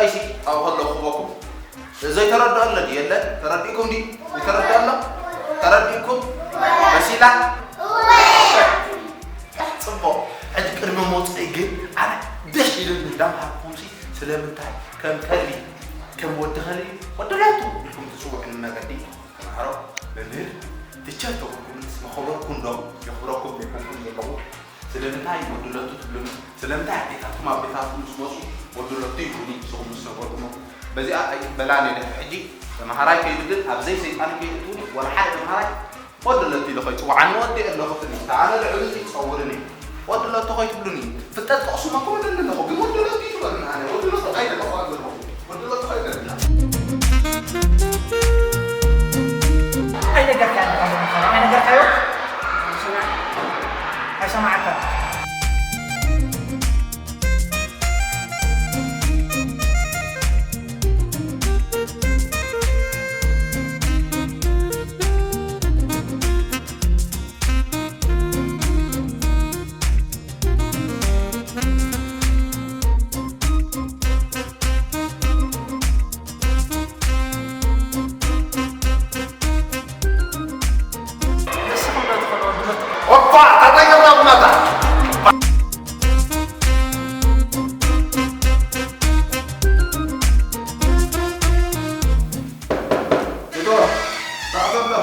እሺ፣ ኣብኡ ከሎ ክህበኩም። ዘይተረድኦ ኣሎ ድዩ? የለን። ተረዲእኩም ድዩ? ዘይተረድኦ ኣሎ? ተረዲእኩም? መሲላ? ጽቡቕ። ሕጂ ቅድሚ መውጽኢ ግን ኣነ ደስ ኢሉኒ እንዳምሃርኩምሲ ስለምንታይ ከም ከልቢ፣ ከም ወዲ ከልቢ፣ ወዲ ሎቱ ኢልኩም ትጽውዑኒ መገዲ ተምሃሮ፣ መምህር፣ ቲቸር ተባሂልኩም ምስ መኸበርኩ እንዶ የኽብረኩም ዘይኮንኩን ዘለኹ። ስለምንታይ ወዲ ሎቱ ትብሉኒ? ስለምንታይ ኣዴታትኩም ኣቦታትኩም ምስ መጹ ወዲ ሎቱ ይብሉኒ ንስኹም ምስ ነበርኩሞ? በዚኣ ኣይቅበላን እየ። ድሕሪ ሕጂ ተምሃራይ ከይዱ ግን ኣብ ዘይሰይጣን ከይእትውኒ ወላ ሓደ ተምሃራይ ወዲ ሎቱ ኢሉ ከይጽውዓኒ ወዲኤ ኣለኹ። ትንሽ ኣነ ልዕሊ እዚ ይጸውርኒ። ወዲ ሎቱ ከይትብሉኒ። ፍልጠት ክቕስም እኮ እደሊ ኣለኹ፣ ግን ወዲ ሎቱ ይትበሉኒ። ኣነ ወዲ ሎቱ ኣይደለኹ ኣለኹ። ወዲ ሎቱ ኣይደለና። ኣይነገርካዮ፣ ኣይነገርካዮ? ኣይሰማዕካን። ንስኹም ዶ ትኾኑ ወዲ መቱ? ኦፓ፣ ታጠቅ ገብራ ብመታ። ዶ፣ ታጠቅ ገብራ።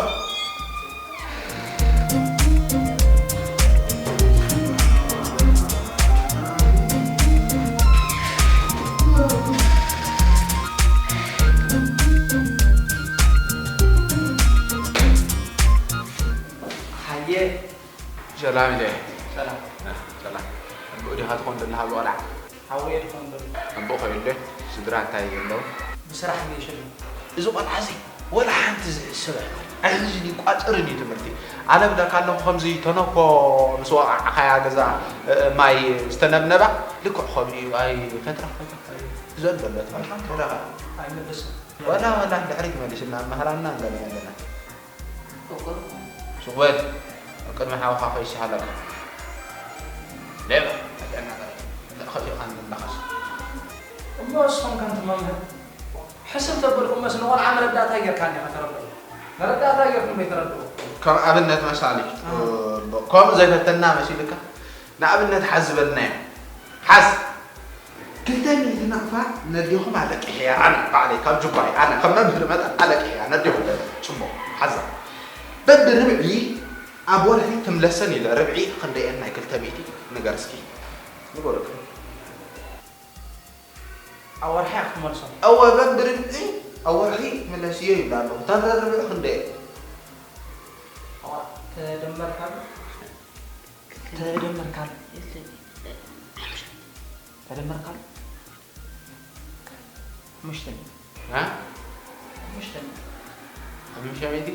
ሃየ። ሰላም ኢለ። ሰላም። እ፣ ሰላም። ኣቦኡ ዲኻ ትኾን ዘለኻ ብቆልዓ? ሓወየ ትኾን ዘሎ። ኣቦኡ ከይዱ፣ ስድራ እንታይ እዩ ዘለዉ? ብስራሕ ገይሸሉ። እዚ ቆልዓ እዚ ወላ ሓንቲ ዝሕስብ ኣይኮነን። ኣይሕዝን እዩ፣ ቋጽርን እዩ ትምህርቲ። ኣነ ብለካ ኣለኹ ከምዚ ተነኮ ምስ ወቓዕኻያ ገዛ፣ እ፣ ማይ ዝተነብነባ ልክዕ ከምኡ እዩ። ኣይ ፈትረኽ ፈትረኽ እዩ። ዘሎ ኣሎ ትምህርቲ ተረኻ። ኣይምልስን። ወላ ወላ ድሕሪት መሊስና መሃራና እንገናኝ ኣለና። ቁቁር። ሱቕ በል። ኣብ ቅድሚ ሓውኻ ከይስሃለካ። ሌባ። ኣጨናቂ። እንዳ ኸፊእኻ እንዳ ኸስ። እሞ እስኹም ከምቲ መምህር ሕስብ ተበልኩሞስ ንቖልዓ መረዳእታ ጌርካ እንዲኻ ተረድኦ። መረዳእታ ጌርኩም ዶ ኣይተረድኦ? ከም ኣብነት መሳሊ። እ። ከምኡ ዘይፈተና መሲልካ? ንኣብነት ሓዝ ዝበልናዮ። ሓዝ። ክልተ ሚእቲ ናቕፋ ነዴኹም ኣለቂሐያ፣ ኣነ ባዕለይ ካብ ጁባይ፣ ኣነ ከም መምህር መጠን ኣለቂሐያ፣ ነዴኹም። ጽቡቕ፣ ሓዛ። በብርብዒ ኣብ ወርሒ ትምለሰን ኢለ፣ ርብዒ ክንደየን ናይ ክልተ ሚእቲ ንገር እስኪ። ንገሩኒ። ኣብ ወርሒ እያ ክትመልሶ? እወ፣ በብርብዒ ኣብ ወርሒ ምለስዮ ይብላ ኣለኹ። እተን ርብዒ ክንደየን? ተደመርካሉ? ተደመርካሉ? የለኝ። ተደመርካሉ? ሓሙሽተ ሚእቲ። እ? ሓሙሽተ ሚእቲ። ሓሙሽተ ሚእቲ?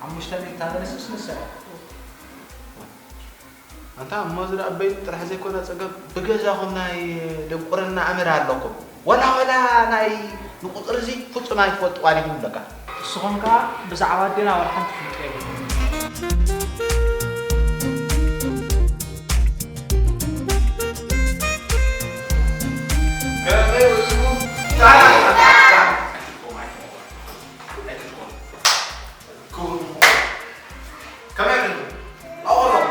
ሓሙሽተ ሚእቲ ታበለስስ ንሳ እያ። ኣንታ እሞ እዚ ደኣ በይኑ ጥራሕ ዘይኮነ ጸገም፣ ብገዛኹም ናይ ድንቁርና ኣምር ኣለኩም። ወላ ወላ ናይ ንቁጽሪ እዚ ፍጹም ኣይትፈልጥዋን ኢኹም በቃ። ንስኹም ከኣ ብዛዕባ ኣዴና ወላ ሓንቲ ትፈልጡ የብልኩም። ከመይ ውዒልኩም? ክቡር ምኹር። ከመይ ኢኹም? ኣቕርቦ።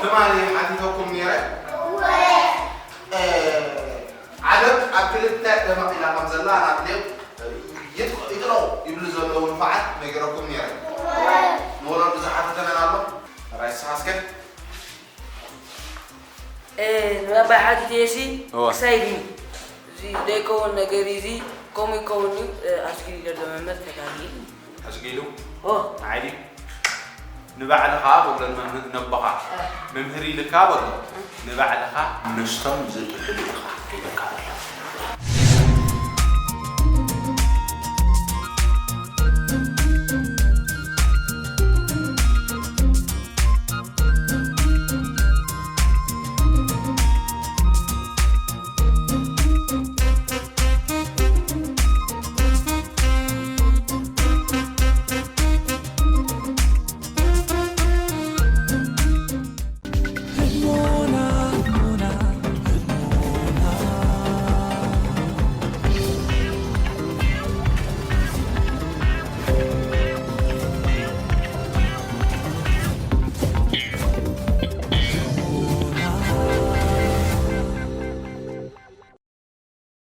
ትማሊ ሓቲተኩም ነይረ። እ፣ ዓለም ኣብ ክልተ ተመቒላ ከም ዘላ ናትሌው ይጥ-፣ ይጥረቑ ይብሉ ዘለዉ ንፉዓት ነጊረኩም ነይረ። ንወለዱ ዝሓተተ መን ኣሎ? ራይ ስሓስከ? እ፣ ንባባይ ሓቲተየሲ እወ። ክሳይድኒ። እዚ ዘይከውን ነገር እዩ፣ እዚ ከምኡ ይከውን እዩ፣ እ፣ ኣስጊድ ኢለ ዶ መምህር ተጋጊ? ኣስጊዱ? ኦ። ንዓይ ድዩ? ንባዕልኻ በሎ መምህር ነቦኻ። እ። መምህር ኢልካ በሎ። እ። ንባዕልኻ ምስቶም ዝጥዕሉ ኢኻ ኢልካ በሎ።